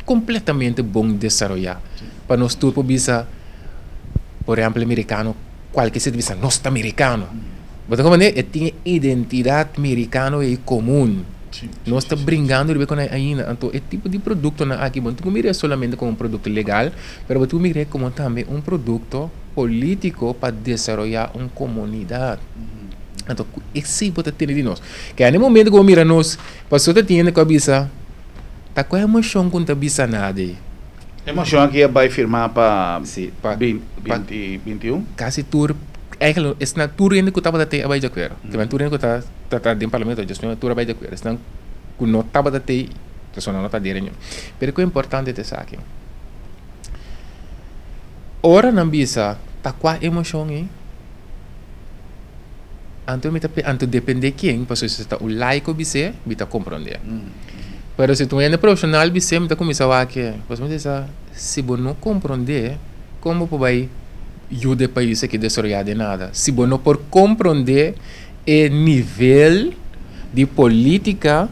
kompletamente bon desaroyá. Pa nos tur por bisa, por ehèmpel e merikano kualke sitio bisa nos ta merikano. Bo ta komprendé? E tin e identidat merikano ei komun. Nos ta bringando riba e ainda. Anto e tipo di produktonan aki bo no tin ku mir'é solamente komo un produkto legal, pero bo tin ku mir'é komo tambe un produkto polítiko pa desaroyá un komunidat. Anto esei bo ta tene di nos. Kende na e momento ku bo mira nos, pasobra ta tin hende ku a bisa, Ta kua emoshon ku no ta bisa nada ei? E moshon aki a bai firmá pa binti binti un? Kasi tur, eigenlijk esnan tur hende ku tabata tei a bai di akuerdo. Kimen tur hende ku ta ta den parlamento djis tur a bai di akuerdo. Esnan ku no tabata tei pasobra nan no ta den reunion. Pero ku importante ta esaki, ora nan bisa ta kua e moshon ei, anto mi ta anto depende ken pasobra si ta un laiko bis'é mi ta komprondé. Pero si ta un hende profesional bis'é mi ta kuminsá wak e. Pasobra mi ta bisa si bo no komprondé kon bo por bai yuda e pais aki desaroyá den nada si bo no por komprondé e nivel di polítika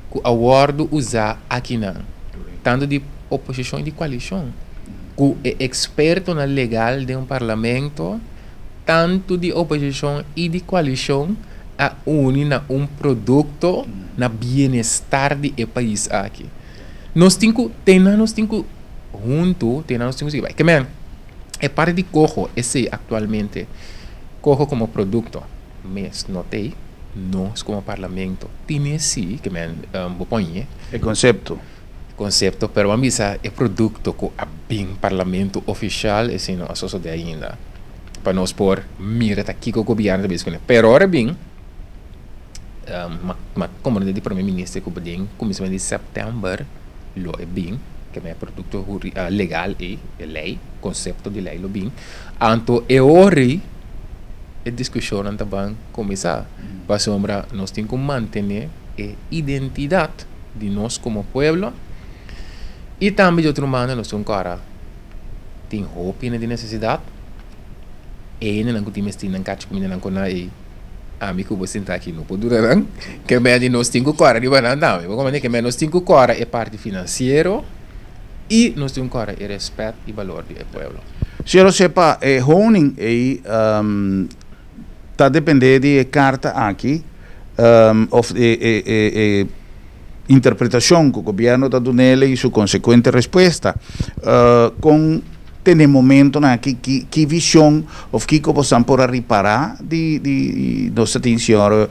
ku a wòrdu usá akinan tantu di oposishon i di koalishon ku e ekspertonan legal den un parlamento tantu di oposishon i di koalishon a uni na un produkto na bienestar di e pais aki. Nos tin ku tena nos tin ku huntu tena nos tin ku sigui bai. Ke men e parti di koho esei aktualmente koho komo produkto mes no t'ei nos komo parlamento tine si ke men bo pon-e. E konsepto. Konsepto pero bo a bisa e produkto ku a bin parlamento ofishal esei no a sosode ainda. Pa nos por mira ta kiko gobierno ta bisa kuné. Pero ora bin ma komprende di prome minister ku den kuminsamentu di sèptèmber lo e bin ke e produkto legal ei, e lei, konsepto di lei lo bin. Anto e ora ei e diskushonnan ta ban kuminsá pasobra nos tin ku mantené e identidat di nos komo pueblo i tambe di otro banda nos tin ku kòrda tin hopi hende den nesesidat, e hendenan ku tin mester nan kachi kuminda nan kona ei, ami ku bo sinta aki no por duna nan, ke men di nos tin ku kòrda riba nan tambe, bo komprende? Ke men nos tin ku kòrda e parti finansiero i nos tin ku kòrda e rèspèt i balor di e pueblo. Señor Osepa, e honing ei ta depende di e karta aki òf e interpretacion cu gobierno ta dunele y su consecuente respuesta. Con tene momentonan aki ki ki vision of kico bosan por a ripara di di nos ta tin señor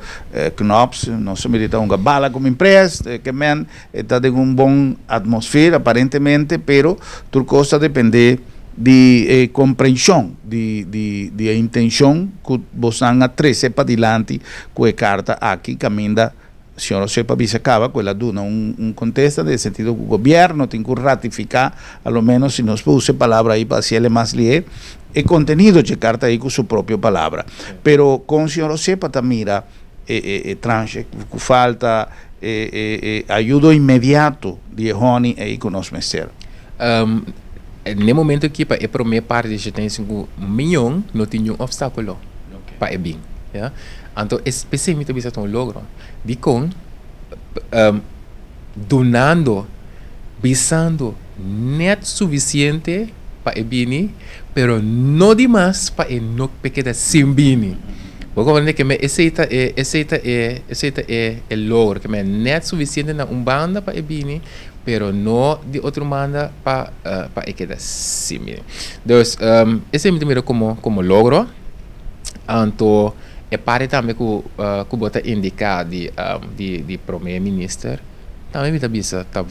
Knops, nos ta mira ta hunga bala como impres, ke men e ta den un bon atmosfera aparentemente, pero tur cos ta depende di e comprension di di di e intencion cu bosan a trece padilanti cu e carta aki caminda Señor Osepa bisa caba cu el a duna un contesta den e sentido cu gobierno tin cu ratifica, a lo menos si nos por usa e palabra ayi pa haciele mas lihe, e contenido dje carta ayi cu su propio palabra. Pero con señor Osepa ta mira e tranche cu falta, e ayudo inmediato di e honey ayi cu nos mester? N'e momento aki pa e prome parti di 75 miyon no tin niun obstaculo pa e bin. Ya. Anto es p'esei mi ta bisa ta un logro. Dikon? Dunando, bisando nèt sufisiente pa e bini, pero no di mas pa e no pe keda sin bini. Bo komprende ke esei ta e esei ta e esei ta e e logro, ke nèt sufisiente na un banda pa e bini, pero no di otro banda pa pa e keda sin bini. Dus esei mi ta mira komo komo logro. Anto e parti tambe ku ku bo ta indiká di di di prome minister tambe mi ta bisa ta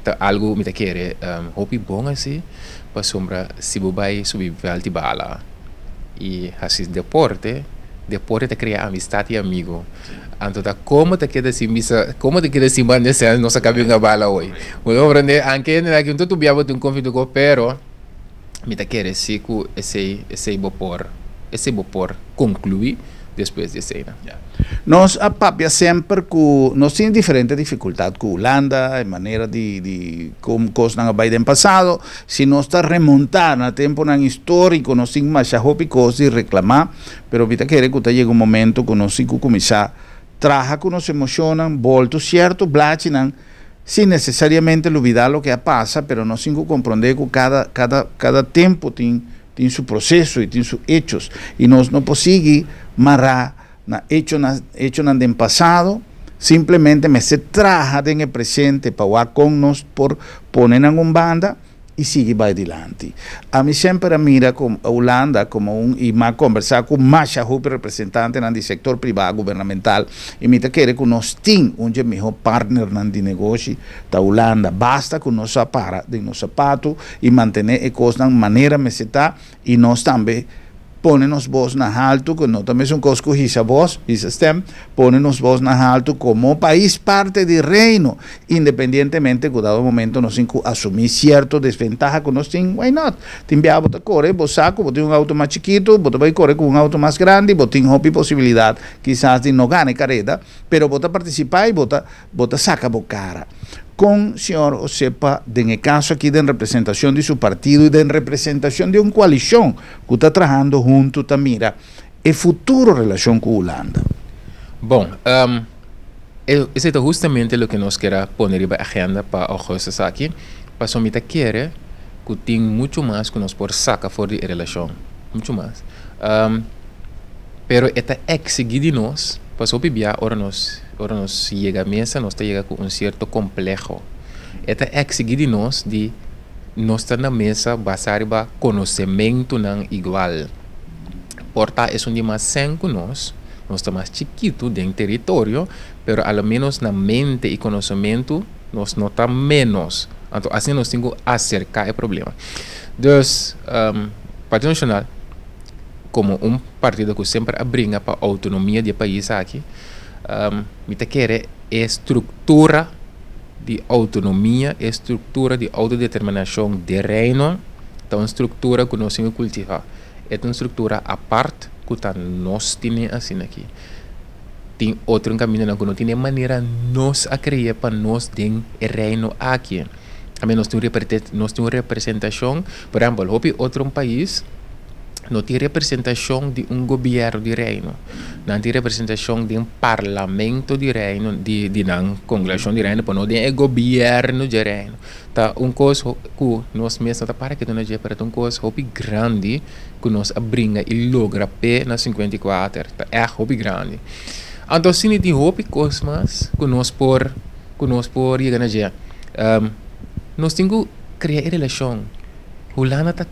ta algu mi ta kere hopi bon asi pasobra si bo bai subi vèlt di bala i hasi deporte, deporte ta krea amistat i amigo anto ta komo ta keda sin bisa komo ta keda sin banda esei nos a kabia hunga bala oy bo ta komprende anke aki un tutu bia bo tin konflikto ku pero. Mi ta kere si ku esei esei bo por esei bo por konkluí despues di esei. Nos a papia semper ku nos tin diferente difikultat ku Hulanda, e manera di kon kosnan a bai den pasado. Si nos ta remontá na tempunan históriko, nos tin masha hopi kos di reklamá, pero mi ta kere ku ta yega un momento ku nos tin ku kuminsá traha ku nos emoshonnan, boltu sierto blachinan, sin nesesariamente lubidá loke a pasa, pero nos tin ku komprondé ku kada kada kada tempu tin tin su proseso i tin su hechos, i nos no por sigui mará na hechonan hechonan den pasado, simplemente mester traha den e presente pa wak kon nos por pone nan un banda i sigui bai dilanti. Ami semper a mira ku Hulanda komo un i m'a kombersá ku masha hopi representantenan di sektor privá, gubernamental i mi ta kere ku nos tin un dje mihó partnernan di negoshi ta Hulanda. Basta ku nos sa para den nos sapatu i mantené e kosnan manera mester ta i nos tambe pone nos bos na haltu, ku no ta mesun kos ku hisa bos, hisa stem, pone nos bos na haltu komo pais parte di Reino, independientemente ku dado momento nos tin ku asumí sierto desventaha ku nos tin, why not? Tin biaha bo ta kore, bo sa ku bo tin un outo mas chikitu, bo ta bai kore ku un outo mas grandi, bo tin hopi posibilidat kisas di no gana e kareda, pero bo ta partisipá i bo ta bo ta saka bo kara. Kon señor Osepa, den e kaso aki den representashon di su partido i den representashon di un koalishon ku ta trahando huntu ta mira e futuro relashon ku Hulanda? Bon, esei ta hustamente loke nos kier a pone riba agenda pa augustus aki, pasobra mi ta kere ku tin muchu mas ku nos por saka for di e relashon, muchu mas. Pero e ta eksigí di nos, pasobra hopi bia ora nos ora nos yega mesa nos ta yega ku un sierto kompleho. E ta eksigí di nos di nos ta na mesa basá riba konosementunan igual. Por ta esun di mas sèn ku nos, nos ta mas chikitu den teritorio, pero a lo ménos na mente i konosementu nos no ta ménos. Anto asina nos tin ku aserká e problema. Dus, Partido Nashonal. Komo un partido ku semper a bringa pa outonomia di e pais aki, mi ta kere e struktura di outonomia, e struktura di outodeterminashon den Reino ta un struktura ku nos tin ku kultivá. E ta un struktura apart ku ta nos tene asina aki. Tin otro kamindanan ku no tene manera nos a krea pa nos den e Reino aki. Tambe nos tin nos tin un representashon, por ehèmpel hopi otro pais no tin representashon di un gobièrnu di reino, nan tin representashon den parlamento di reino di di nan kongregashon di reino pero no den e gobièrnu dje reino. Ta un kos ku nos mes no ta para ketu na dje pero ta un kos hopi grandi ku nos a bringa i logra p'e na 54, ta ègt hopi grandi. Anto asina tin hopi kos mas ku nos por ku nos por yega na dje. Nos tin ku krea e relashon. Hulanda ta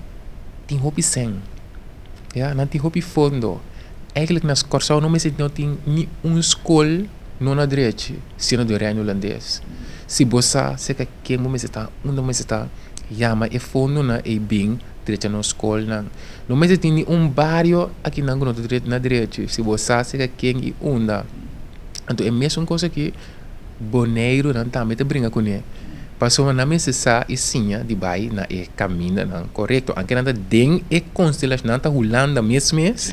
tin hopi sèn, ya, nan tin hopi fondo. Eigentlik na Kòrsou no mester no tin ni un skol no na drechi sino di Reino Hulandes. Si bo sa serka ken bo mester ta, unda bo mester ta, yama e fondonan ei bin drecha nos skolnan. No mester tin ni un bario akinan ku no ta na drechi si bo sa serka ken i unda. Anto e mesun kos aki. Boneiru nan tambe ta bringa kuné, pasobra nan mester sa i siña di bai na e kamindanan korekto. Anke nan ta den e konstelashon, nan ta Hulanda mes mes,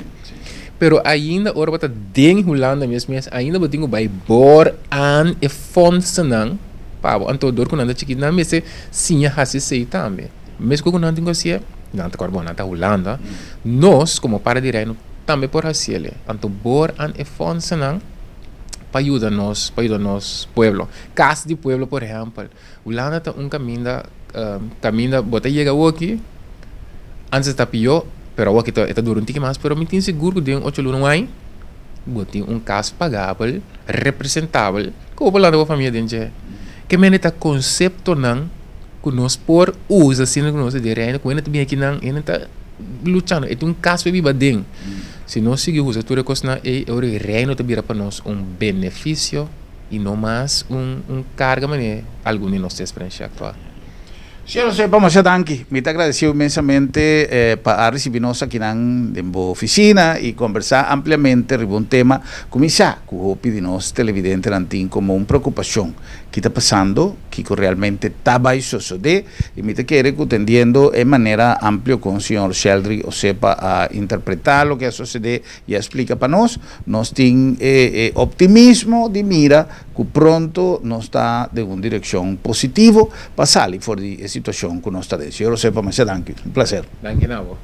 pero ainda ora bo ta den Hulanda mes mes, ainda bo tin ku bai bor aan e fondsennan pa bo. Anto dor ku nan ta chikit nan mester siña hasi esei tambe. Meskos ku nan tin ku hasié, nan ta kòrda bon nan ta Hulanda, nos komo parti di Reino tambe por hasiel. Anto bor aan e fondsennan. Pa yuda nos, pa yuda nos pueblo. Kas di pueblo por ehèmpel. Hulanda ta un kaminda, kaminda bo ta yega awoki, antes ta pió, pero awoki ta e ta dura un tiki mas, pero mi tin sigur ku den ocho luna un aña bo tin un kas pagabel, representabel, ku bo por lanta bo famia den dje. Ke mende ta konseptonan ku nos por usa asina ku nos ta den Reino, ku hende ta bini akinan, hende ta luchando, e tin un kas pa biba aden. Si nos sigui usa tur e kosnan ei, e ora e Reino ta bira pa nos un benefisio i no mas un un karga manera algun di nos ta eksperensiá aktual. Señor José, masha danki. Mi ta agradesido inmensamente pa a risibi nos akinan den bo ofisina i kombersá ampliamente riba un tema ku mi sa ku hopi di nos televidentenan tin komo un preokupashon. Ki ta pasando, kiko realmente ta bai sosodé, i mi ta kere ku tendiendo e manera amplio kon señor Sheldry Osepa a interpretá loke a sosodé i a splika pa nos, nos tin e e optimismo di mira ku pronto nos ta den un direkshon positivo pa sali for di e situashon ku nos ta den. Señor Osepa, masha danki. Un plaser. Danki na bo.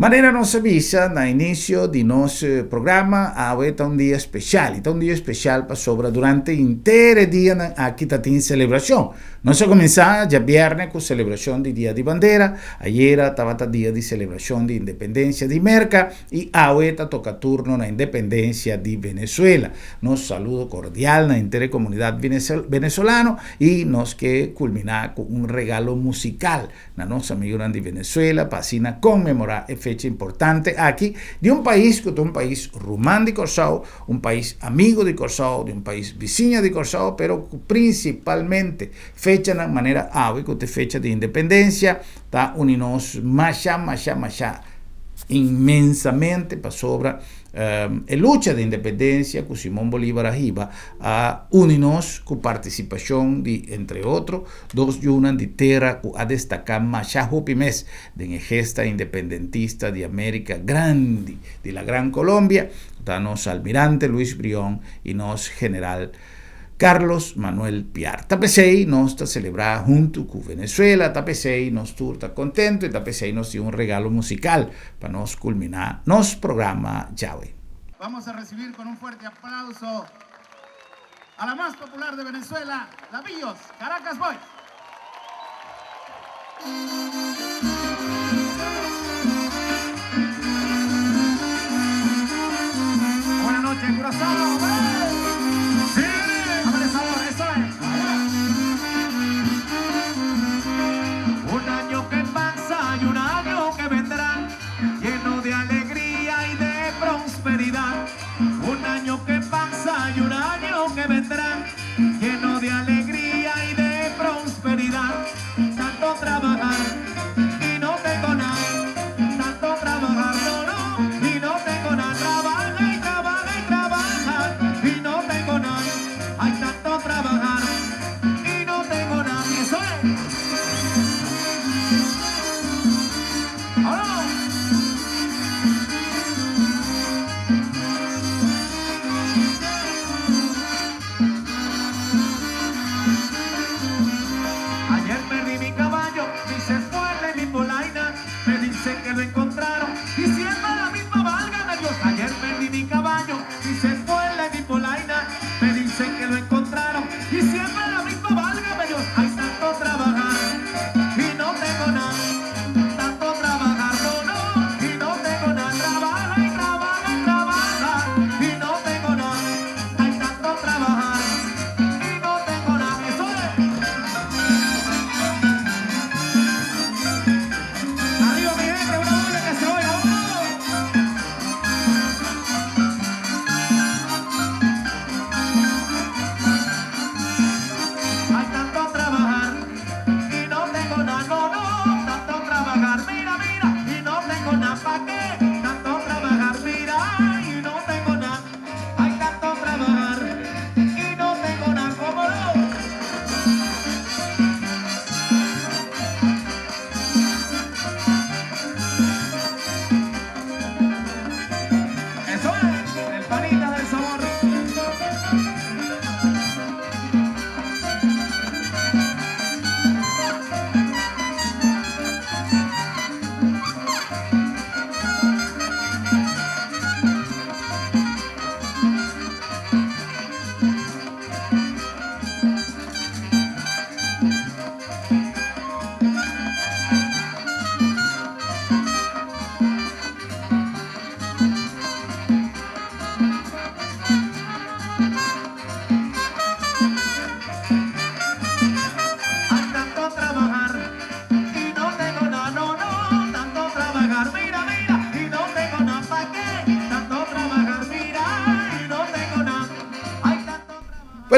Manera nos a bisa na inicio di nos programa, awe ta un dia special. Y ta un dia special pasobra durante henter e dianan aki ta tin celebracion. Nos a cuminsa djabierne cu celebracion di Dia di Bandera, ayera tabata dia di celebracion di Independencia di Merca, Y awe ta toca turno na independencia di Venezuela. Nos saludo cordial na henter e comunidad venezolano y nos ke culmina cu un regalo musical na nos amigonan di Venezuela pa asina conmemora e fecha importante aki di un pais cu ta un pais ruman di Corsou, un pais amigo di Corsou, di un pais bisiña di Corsou, pero cu principalmente fechanan manera awe cu ta e fecha di independencia ta uni nos masha masha masha inmensamente pasobra e lucha di independencia cu Simon Bolivar a hiba a uni nos cu participacion di entre otro dos yunan di tera cu a destaca masha hopi mes den e gesta independentista di America grandi di la Gran Colombia ta nos Almirante Luis Brion y nos General Carlos Manuel Piar. Ta p'esei nos ta selebrá huntu ku Venezuela, ta p'esei nos tur ta kontentu i ta p'esei nos tin un regalo musikal pa nos kulminá nos programa djawe. Vamos a recibir con un fuerte aplauso a la más popular de Venezuela, la Billos Caracas Boys. Buena noche, Curazao. Sí, sabor, eso es. Un año que pasa y un año que vendrá, lleno de alegría y de prosperidad. Un año que pasa y un año que vendrá, lleno de alegría y de prosperidad. Tanto trabajar.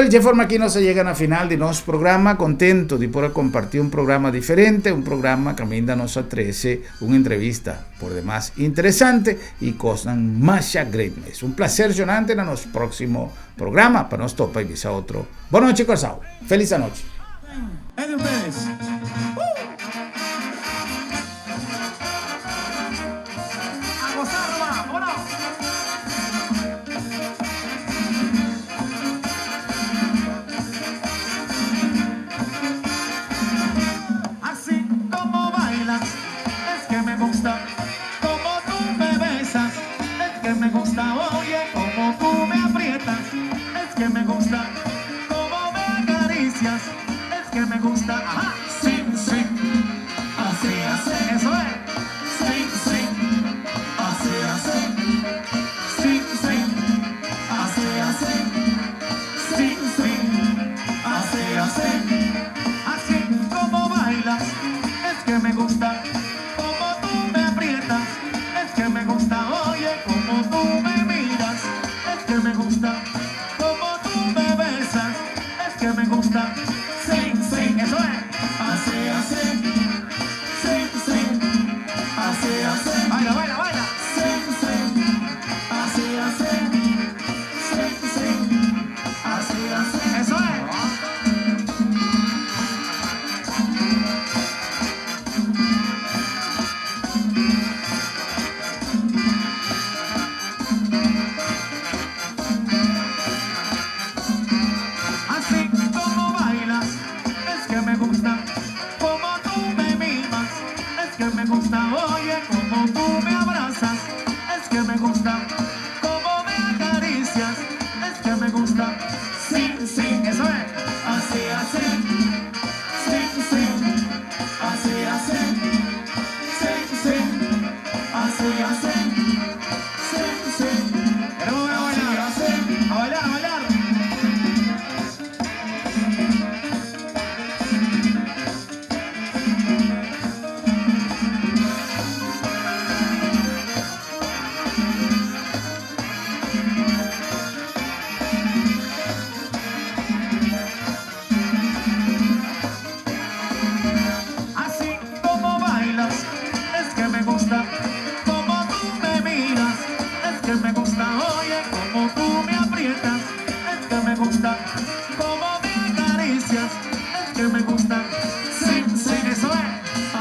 Well, di e forma aki nos a yega na final di nos programa, contento di por a comparti un programa diferente, un programa caminda nos a trece un entrevista por demas interesante y cosnan masha great mes. Un placer shonante na nos proximo programa pa nos topa y bisa otro. Bon nochi Corsou. Feliz anochi. Es de ustedes. A gozar nomás, vámonos. Así como bailas, es que me gusta. Como tú me besas, es que me gusta. Oye, como tú me aprietas, es que me gusta. Como me acaricias, es que me gusta. Ajá, sí, sí. Así, así, eso es. Sí, sí. Así, así. Sí, sí. Así, así. Sí, sí. Así, así. Así como bailas, es que me gusta. Como tú me aprietas, es que me gusta. Oye, como tú me miras, es que me gusta. Como tú me besas, es que me gusta. Sí, sí, eso es. Así, así. Sí, sí. Así, así. Baila, baila, baila. Sí, sí. Así, así. Sí, sí. Así, así. Eso es. Así como bailas, es que me gusta. Como tú me mimas, es que me gusta. Oye, como tú me abrazas, es que me gusta. Como me acaricias, es que me gusta. Sí, sí, eso es. Así, así. Sí, sí. Así, así. Sí, sí. Así, así. Sí, sí. Queremos ver a bailar. A bailar, a bailar. Así como bailas, es que me gusta. Como tú me miras, es que me gusta. Oye, como tú me aprietas, es que me gusta. Como me acaricias, es que me gusta. Sí, sí, eso es.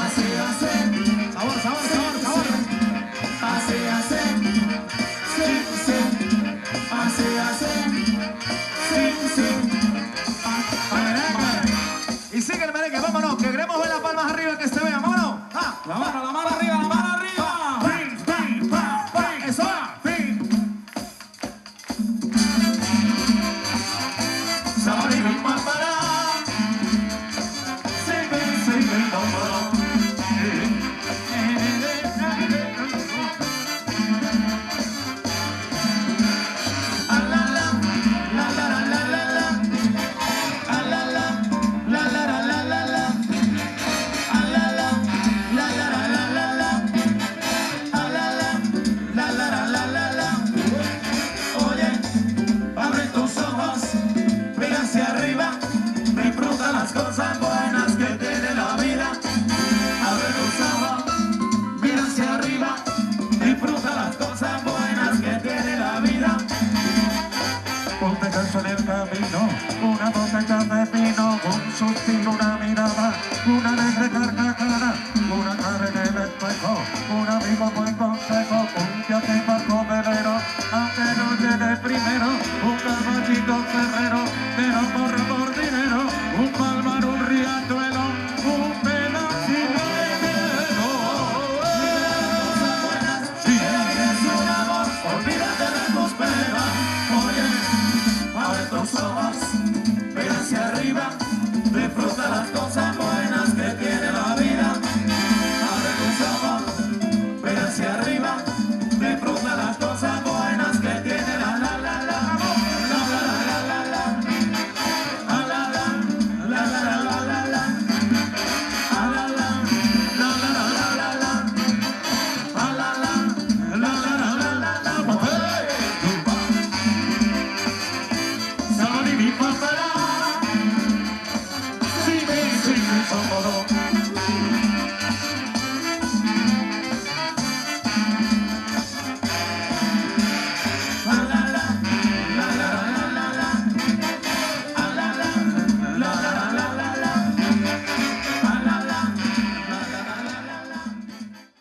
Así, así. Sabor, sabor, sabor, sabor. Así, así. Sí, sí. Así, así. Sí, sí. Merengue. Y sigue el merengue, vámonos, que queremos ver las palmas arriba que se vean, vámonos. Ah, La mano, la mano arriba, la mano arriba. Pim, pim, pa, pa, eso va, pim. Sabor y ritmo para. Sigue, sigue, vámonos. Ah, la, la, la, la, la, la, la, la. Ah, la, la, la, la, la, la, la, la. Ah, la, la, la, la, la, la, la, la. Ah, la, la, la, la, la, la, la, la. Oye, abre tus ojos, mira hacia arriba, disfruta las cosas buenas que tiene la vida. Abre tus ojos, mira hacia arriba, disfruta las cosas buenas que tiene la vida. Un descanso en el camino, una botella de vino, un suspiro, una mirada, una alegre carcajada, una cara en el espejo, un amigo buen consejo, un viaje barco velero, aunque no llegue primero, un caballito cerrero, pero corro por dinero, un palmar, un riachuelo, un pedacito de cielo. Si eres un amor, olvídate de tus penas. Oye, abre tus ojos, mira hacia arriba, disfruta las cosas. Socorro.